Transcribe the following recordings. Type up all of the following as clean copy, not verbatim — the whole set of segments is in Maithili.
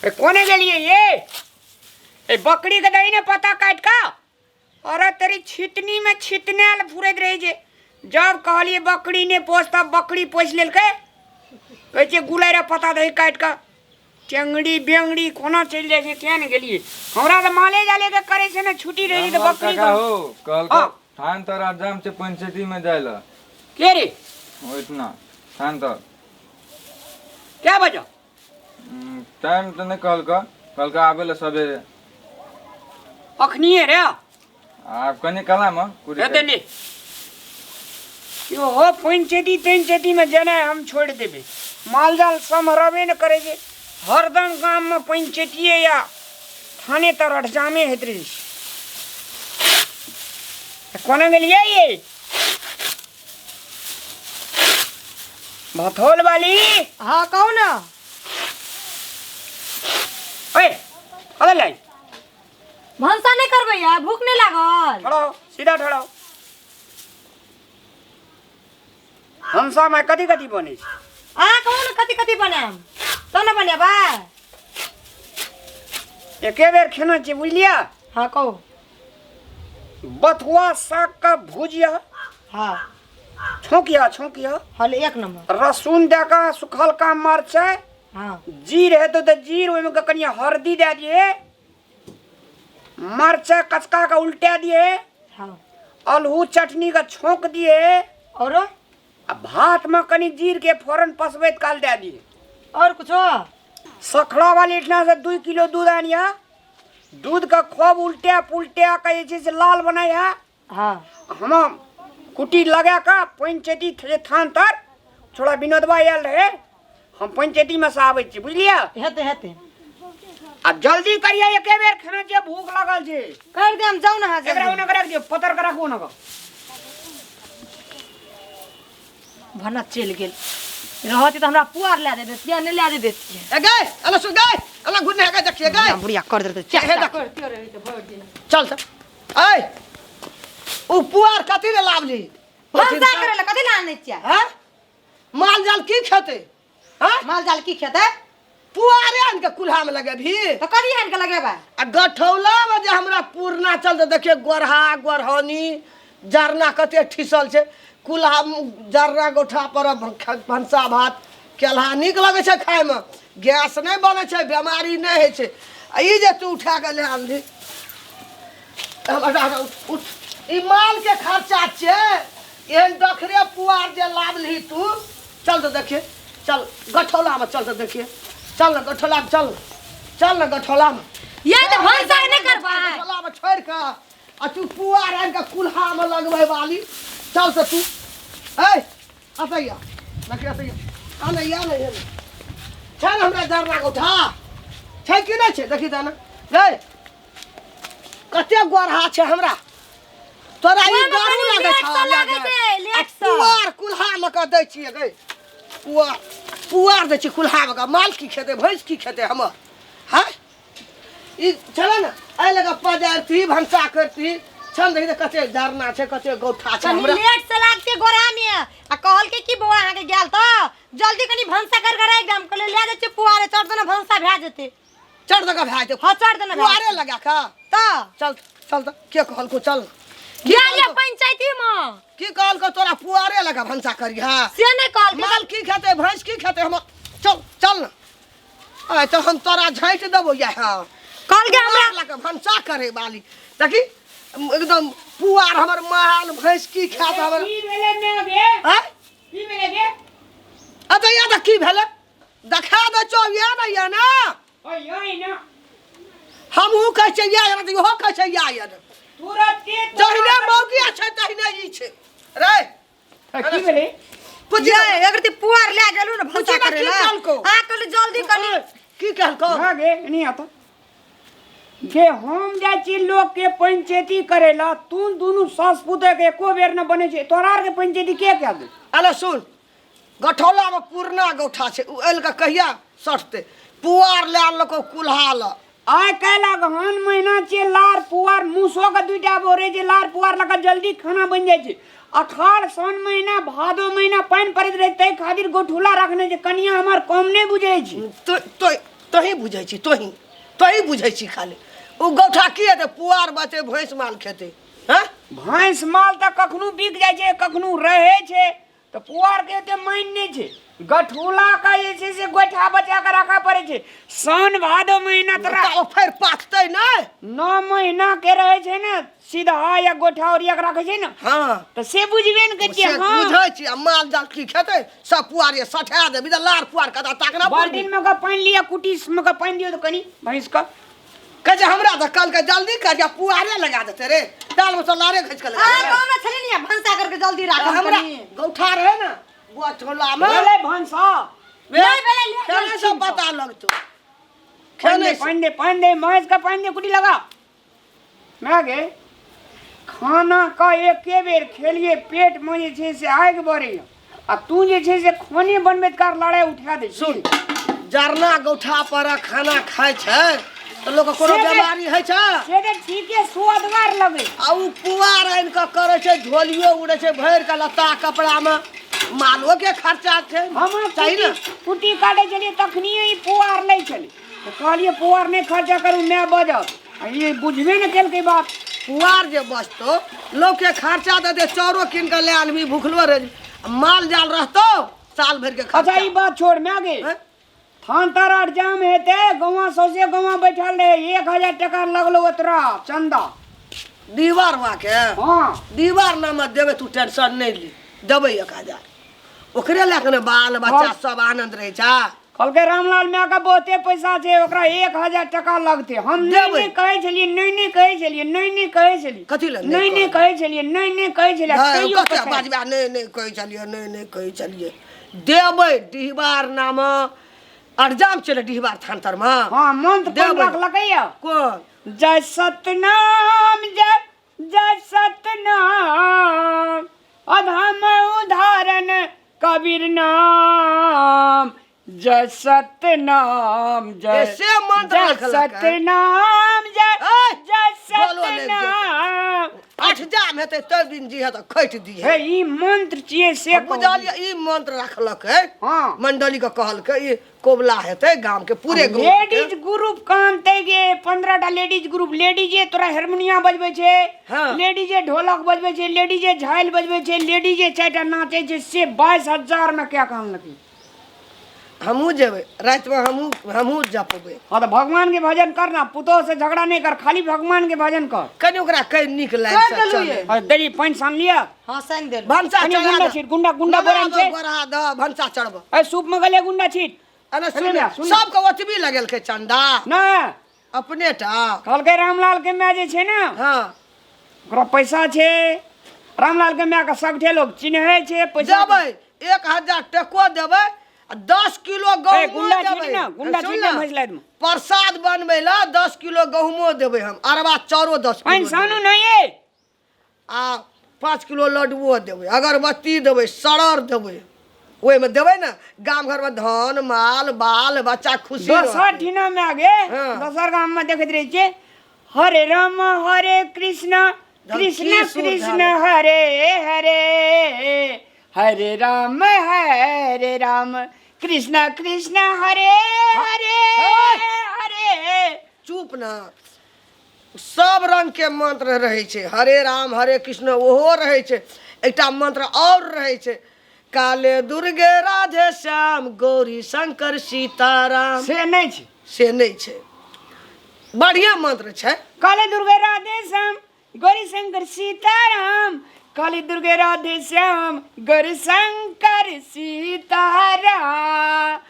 ए कोने गेलियै ये ए बकरी के दही ने पत्ता काटि कऽ। अरे तेरी छितनी में छितने ल फुरैत रहै छै। जब कहलियै बकरी ने पोस तब बकरी पोसि लेलकै। कहै छियै गुलाइरा पत्ता दही काटि कऽ। टेंगड़ी बेंगड़ी कोना चलि जाइ छै किया ने गेलियै। हमरा तऽ माले जाले के करै छै ने छुट्टी रहै छै तऽ बकरी काका हो कहलकै हाँ। थान तर जाम छै पंचायती में जाय ल। के रे? ओहिठिना थान तर। क्या बजा? टाइम तऽ नहि कहलकै, कहलकै आबै लए सबेरे। अखनिए रे? आब कनि कलामे कुरी हेतै ने यो पंचायती तंचायती में जेनाइ हम छोड़ि देबै। माल जाल सम्हरबे ने करै छै। हरदम गाममे पंचायतिए या थाने तर अठजामे होइत रहै छै। कोना गेलियै ये भथौल वाली? हाँ कहू ना। ओए अरे लाई भनसा नहीं करबै यार, भूख नहीं लागल। ठड़ाओ सीधा ठड़ाओ। भनसा में कथी कथी बनै छै? अहाँ कहू ने कथी कथी बनायब तब ने बनेबै। एके बेर खेना छै बुझलियै? हाँ कहू। बथुआ साग का भुजिया। हाँ। छौंकिया छौंकिया। हाँ ले, एक नंबर। रसून दे का सुखल का मरचाई। हाँ। जीर है तो जीर ओहिमे के कनिया हल्दी दे दिए, मरचाई कचका के उल्टा दिए। हाँ। अलहू चटनी का छौंक दिए। और? आ भात में कनी जीर के फोरन पसबैत काल दे दिए। और कुछो? सखड़ा वाली इतना से 2 किलो दूध आनिया, दूध का खूब उल्टा पुल्टा के जे छै से लाल बनाया। हाँ। हम कुटी लगा के पंचायती थे थान तर छोड़ा विनोदबा आयल रहे, हम पंचायती में से आबै छी बुझलियै? हेतै हेतै। आ जल्दी करियै, एके बेर खाना छै, भूख लागल छै। कर देम, जाउ ना अहाँ जल्दी। एकरा ओना के राखि दियौ, पतर के राखू ओना के। भना चलि गेल रहती तऽ हमरा पुआर लए दे देतियै, नहि लए दे देतियै। ए गै, अला सुन गै, अला घुरने गै, देखिए गै। बुढ़िया कर देतै, हे देख। करते रहै छै भरि दिन। चल चल। ऐ, उ पुआर कथी ले लावली? भनसा करे ले कथी ले आनै छियै? हैं? माल जाल की खेतै? हैं? माल जाल की खेतै? पुआरे आनि के कुल्हा में लगेबही? तऽ कथी आनि के लगेबै? आ गठौला में जे हमरा पुरना चलते देखिए गोरहा गोरहनी जरना कते ठिसल छै। कुल्हा जरना गोठा पर भनसा भात केलहा नीक लगै छै खायमे, गैस नहि बनै छै, बेमारी नहि होइ छै। आ ई जे तू उठा कऽ लए आनली, उठ, ई मालके खर्चा छियै। एहन डखरे पुआर जे लाबलही तू। चल तऽ देखिए, चल गठौलामे चल तऽ देखिए, चल ने गठौलामे, चल चल ने गठौलामे। ये तऽ भनसा नहि करबै। गठौलामे छोड़ि कऽ आ तू पुआर आनि कऽ कुल्हामे लगबै वाली। चल तऽ तू, ऐ अतैया देखिए, अतैया आ नहि, या नहि, छै ने हमरा जरना गोठा छै कि नहि छै? देखी तऽ ने गै कते गोरहा छै हमरा। तोरा ई ओहिमे दारू कनि लागै लेट छौ, सँ लागै लागै। छै, लेट आ सँ। पुआर कुल्हामे कऽ दै छियै गै, पुआर पुआर दै छियै कुल्हामे कऽ। माल की खेतै, भैंस की खेतै हमर? हँ ई छलै ने एहि लऽ कऽ पजारती भनसा करती। छल देखी तऽ कते जरना छै, कते गौठा छै कनि हमरा। लेट से लागते गोरा में। आ कहलकै कि बौआ अहाँके गेल तऽ जल्दी कनि भनसा कर के राखि दे। हम कहलियै लए जाइ छियै पुआरे, चढ़ देने भनसा भए जेतै। चढ़ दऽ कऽ भए जेतै? हँ चढ़ देने भए पुआरे जेतै। लगा कऽ तऽ चल चल तऽ के कहलको चल? गेल ये पंचायती में। की कहलको तोरा पुआरे लगा भनसा करिहा? से नहि कहलकै। माल की खेतै, भैंस की खेतै हमर? चल चल ने, आइ तऽ हम तोरा झाँटि देबौ। या हँ कहलकै हमरा पुआर लऽ कऽ भनसा करे वाली। देखी एकदम पुआर हमर माल भैंस की खायत हमर? की भेलै मेघ गे? आँय? की भेलै गे? अच्छा या तऽ की भेलै देखा दे चौ। या ने, या ने। ओय ओय ने। हमहूँ कहै छियै या या, तऽ इहो कहै छै या या। तुरते जहिने मौगी छै तहिने ई छै रे। की भेलै? पुछिए ये एक रति पुआर लए गेलू ने भनसा पुछी ने करे की लए। कहलकौ? अहाँ कहली जल्दी कनि। की कहलकौ? हाँ गे, एनी आता जे हम जाइ छी लोक के पंचायती करे ला, तू दुनू सास पुतोह के एको बेर न बनै छै। तोरा आर के पंचायती के कए दे? अरे सुन, गठौला में पुरना गौठा छै, उ एल के कहिया सटतै? पुआर लए आनलकौ कुल्हा लए। आइ काल्हि अगहन महीना छियै, लार पुआर मूसो के दुइटा बोरे छै, लार पुआर लऽ कऽ जल्दी खाना बनि जाइ छै। अखाड़ साउन महीना भादो महीना पानि पड़ैत रहै, ताहि खातिर गोठुला रखने छै। कनिया हमर कम नहि बुझै छै। तो तो तो तोही बुझै छी, तोही तोही बुझै छी। खाली ओ गौठा की हेतै? पुआर बचै, भैंस माल खेतै। हँ, भैंस माल तऽ कखनो बिक जाइ छै, कखनो रहै छै, तऽ पुआर के ओते मानि नहि छै। गठुला के जे छै से गोइठा बचा के राखऽ पड़ै छै। साउन भादो महीना तोरा तऽ ओ फेर पाकतै नहि। 9 महीना के रहै छै ने सीधा, या गोइठा ओरिया के राखै छै ने। तऽ से बुझबे ने करै छियै। से बुझै छी। आ माल जाल की खेतै? सब पुआर ये सठा देबी तऽ लार पुआर कतऽ ताकना। बाल्टीन में के पानि लिअ, कुटी में के पानि दियौ तऽ कनि भैंस के। कहै छै हमरा तऽ कहलकै जल्दी कर या पुआरे लगा देतै रे, दाल में लारे घिच के लगा अहाँ देतै। गाँव में छली ने, भनसा करके जल्दी राखब। हमरा कनी गौठा रहे ने बुआ छोला में। भेलै भनसा? नहि भेलै, ले खेने गेल से छी। पता लगतौ। पानि दे। खेने से। पानि दे, पानि दे, भैंस के पानि दे, कुटी लगा। मैं गे खाना का एके बेर खेलिए, पेट में जे छै से आगि बढ़ैया, आ तू जे छै से खाने बनबैत कार लड़ाई उठा दै। सुन, जरना गौठा पर खाना खाइ छै तऽ लोक कोनो बीमारी होइ छै? से तऽ ठीके, सुअदगर लगै। आ उ पुआर आनि कऽ करै छै, झोलियो उड़ै छै भरि कऽ लत्ता कपड़ामे, मालो के खर्चा छै। हम चाही ने। कुट्टी काटै छलियै तखनिए ई पुआर लै छलै, तऽ कहलियै पुआर नहि खर्चा करू, माय बजत। आ ई बुझबे ने केलकै बात। पुआर जे बचतौ, लोकके खर्चा देतै, चाउरो कीन कऽ लए आनबी, भुखलो रहि जेबही। माल जाल रहतौ साल भरि के अच्छा, खर्चा। ई बात छोड़ माय गे। हैं? थान तर जाम हेतै, गौवा सौसे गौवा बैठल रहे, 1000 टका लगलो ओतरा चंदा। दीवार बा के? हाँ। दीवार नाम देबै, तू टेंशन नहि ली, देबै 1000। ओकरे लए कऽ ने बाल बच्चा सब आनंद रहै छै। कहलकै रामलाल माय के बहुते पैसा छै, ओकरा 1000 टका लगतै। हम नहि देबै। नहि कहै छलियै, नहि नहि कहै छलियै, नहि नहि कहै छलियै। कथी लए नहि नहि कहै छलियै, नहि नहि कहै छलियै, तैयो कते पैसा। बाजबा, नहि नहि कहै छलियै, नहि नहि कहै छलियै। देबै डिहबार नाम, अरजाम चले डिहबार थान तरमे। हाँ, मंत्र कोन देबै। रखलकैया? कोन? जय सतनाम, जय जय सतनाम, अधम उदाहरण कबीर नाम, जय सतनाम, जय से मंत्र जय रखलकै। सतनाम, जय ऐ, जय बोलो नहि। सतनाम। आठ जाम हेतै तब दिन जी है तऽ खटि दिहे। हे, ई मंत्र छियै से कहू। बुझलियै, ई मंत्र रखलकै। हाँ। मंडली के कहलकै, ई कोबला हेतै गाम के पूरे गाँव के। लेडीज ग्रुप कानते गे, 15 टा लेडीज ग्रुप। लेडीजे तोरा हारमोनिया बजबै छै। लेडीजे ढोलक बजबै छै, लेडीजे झालि बजबै छै, लेडीजे चारिटा नाचै छै। से 22,000 में क्या कानलकै। हमहूँ जेबै रातिमे, हमहूँ हमहूँ जपबै। हाँ, तऽ भगवान के भजन कर ना, पुतोह से झगड़ा नहीं कर, खाली भगवान के भजन कर। कनि ओकरा कहि नीक कहि लागि देलहुँ ये। और दही पानि सान लिअ। हाँ, सानि देलहुँ। भनसा कनि चढ़ा गुंडा दे। छीट, गुंडा गुंडा बोरा छै। गोरा दह, भनसा चढ़ब। ए, सूप में गेलै गुंडा छीट। अरे सुन सुन ना, सुन। सबके ओतबी लगेलकै चंदा? ना। अपने टा? कहलकै रामलाल के माय जे छै ने, ओकरा पैसा छै। रामलाल के माय के सगठे लोग चिन्है छै, पैसा। देबै, 1000 टको देबै आ 10 किलो ए, गहूमो गुंडा छीट देबै। ना, गुंडा सुन छीट ना, ना भैंस लादमे। प्रसाद बनबै ला 10 किलो गहूमो देबै हम, अरबा चाउरो 10 पानि किलो सानू देबै। नहीं ये। आ 5 किलो लड्डुओ देबै, अगरबत्ती देबै, सड़र देबै, ओहिमे देबै ने। गाम घरमे धन माल बाल बच्चा खुशी दोसर रहतै। ठिना में आगे। दोसर गाम में देखैत रहै छियै, हरे राम हरे कृष्ण कृष्ण की सुर कृष्ण धारे। हरे हरे, हरे राम हरे राम कृष्ण कृष्ण हरे हरे हरे। चुप ना। सब रंग के मंत्र रहै छै, हरे राम हरे कृष्ण ओहो रहै छै। एकटा मंत्र और रहै छै, काले दुर्गे राधे श्याम गौरी शंकर सीताराम। से नहि छै। से नहि छै? बढ़िया मंत्र छै। काले दुर्गे राधे श्याम गौरी शंकर सीताराम, काली दुर्गे राधे श्याम गौरी शंकर सीताराम।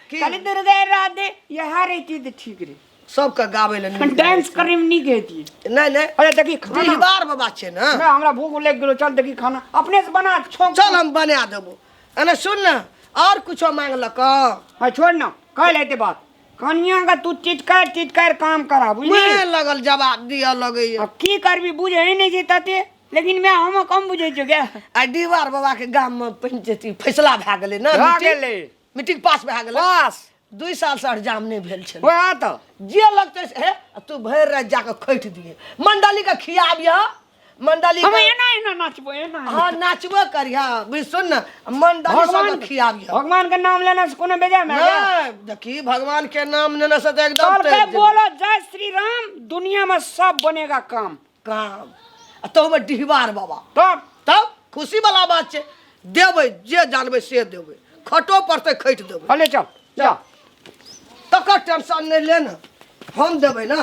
की? काली दुर्गे राधे यहाँ रहती तऽ ठीक रे। सबके गाबै लए नीक। डांस करे में नीक हेती। नहि नहि। अरे देखी खाना। डिहबार बाबा छै ने। ना, हमरा भूख लागि गेलो, चल देखी खाना अपने से बना, छौंक। चल, हम बना देबो। एने सुन ने, और कुछो मांगलक? हाँ, छोड़ ना, कल हेते बात। कनिया का तू टिटकार टिटकार काम करा, बुझली? मुँहे लगल जवाब दिअ लगैया। अब की करबी, बुझै नहि छै तते, लेकिन मैं हम कम बुझै छियो क्या। आ डिहबार बाबा के गाम में पंचायती फैसला भए गेलै ने? भए मीटिंग- गेलै। मीटिंग पास भए गेलै। पास। 2 साल से अरजाम नहि भेल छलै। वएह तऽ। जे लगतै से हे, आ तू भरि राति जाके खटि दिहे, मंडली के खियाबिह। मंडली हम के- एना एना नाचबो एना एना। हाँ नाचबो करिहा बुझ सुन न मंडली भगवान सब खियाबिहा भगवान के नाम लेना से कोनो बेजा में नहीं देखी भगवान के नाम लेने से तो एकदम चल के तेज जेबै। बोलो जय श्री राम दुनिया में सब बनेगा काम काम आ तहूमे डिहबार बाबा तब तब खुशी वाला बात छै देबै जे जानबै से देबै खटो पड़तै खटि देबै हले चल जा तकर टेंशन नहि ले ने हम देबै ने।